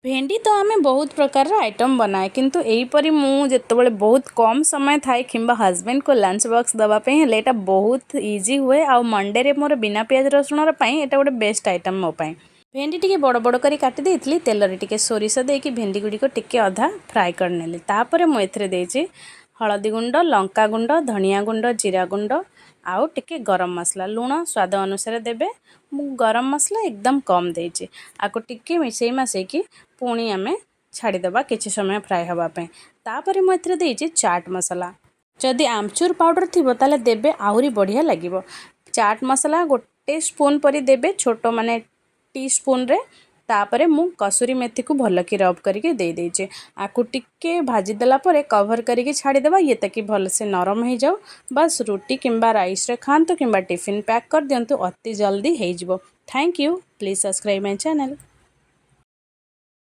ଭେଣ୍ଡି ତ ଆମେ ବହୁତ ପ୍ରକାରର ଆଇଟମ୍ ବନାଏ, କିନ୍ତୁ ଏହିପରି ମୁଁ ଯେତେବେଳେ ବହୁତ କମ୍ ସମୟ ଥାଏ କିମ୍ବା ହଜବେଣ୍ଡକୁ ଲଞ୍ଚ ବକ୍ସ ଦେବା ପାଇଁ ହେଲେ ଏଇଟା ବହୁତ ଇଜି ହୁଏ। ଆଉ ମଣ୍ଡେରେ ମୋର ବିନା ପିଆଜ ରସୁଣର ପାଇଁ ଏଇଟା ଗୋଟେ ବେଷ୍ଟ ଆଇଟମ୍ ମୋ ପାଇଁ। ଭେଣ୍ଡି ଟିକେ ବଡ଼ ବଡ଼ କରି କାଟି ଦେଇଥିଲି। ତେଲରେ ଟିକେ ସୋରିଷ ଦେଇକି ଭେଣ୍ଡି ଗୁଡ଼ିକ ଟିକେ ଅଧା ଫ୍ରାଏ କରିନେଲି। ତାପରେ ମୁଁ ଏଥିରେ ଦେଇଛି ହଳଦୀ ଗୁଣ୍ଡ, ଲଙ୍କା ଗୁଣ୍ଡ, ଧନିଆ ଗୁଣ୍ଡ, ଜିରା ଗୁଣ୍ଡ ଆଉ ଟିକେ ଗରମ ମସଲା। ଲୁଣ ସ୍ୱାଦ ଅନୁସାରେ ଦେବେ। ମୁଁ ଗରମ ମସଲା ଏକଦମ କମ୍ ଦେଇଛି। ଆକୁ ଟିକେ ମିଶେଇ ମାସେଇକି ପୁଣି ଆମେ ଛାଡ଼ିଦେବା କିଛି ସମୟ ଫ୍ରାଏ ହେବା ପାଇଁ। ତାପରେ ମୁଁ ଏଥିରେ ଦେଇଛି ଚାଟ୍ ମସଲା। ଯଦି ଆମଚୁର ପାଉଡ଼ର ଥିବ, ତାହେଲେ ଦେବେ, ଆହୁରି ବଢ଼ିଆ ଲାଗିବ। ଚାଟ୍ ମସଲା ଗୋଟେ ସ୍ପୁନ୍ ପରି ଦେବେ, ଛୋଟ ମାନେ ଟି ସ୍ପୁନ୍ରେ। ତାପରେ ମୁଁ କସୁରୀ ମେଥିକୁ ଭଲକି ରବ୍ କରିକି ଦେଇଦେଇଛି। ଆକୁ ଟିକେ ଭାଜିଦେଲା ପରେ କଭର୍ କରିକି ଛାଡ଼ିଦେବା ଇଏ, ତାକି ଭଲସେ ନରମ ହେଇଯାଉ। ବାସ୍, ରୁଟି କିମ୍ବା ରାଇସ୍ରେ ଖାଆନ୍ତୁ କିମ୍ବା ଟିଫିନ୍ ପ୍ୟାକ୍ କରିଦିଅନ୍ତୁ, ଅତି ଜଲ୍ଦି ହେଇଯିବ। Thank you. Please subscribe my channel.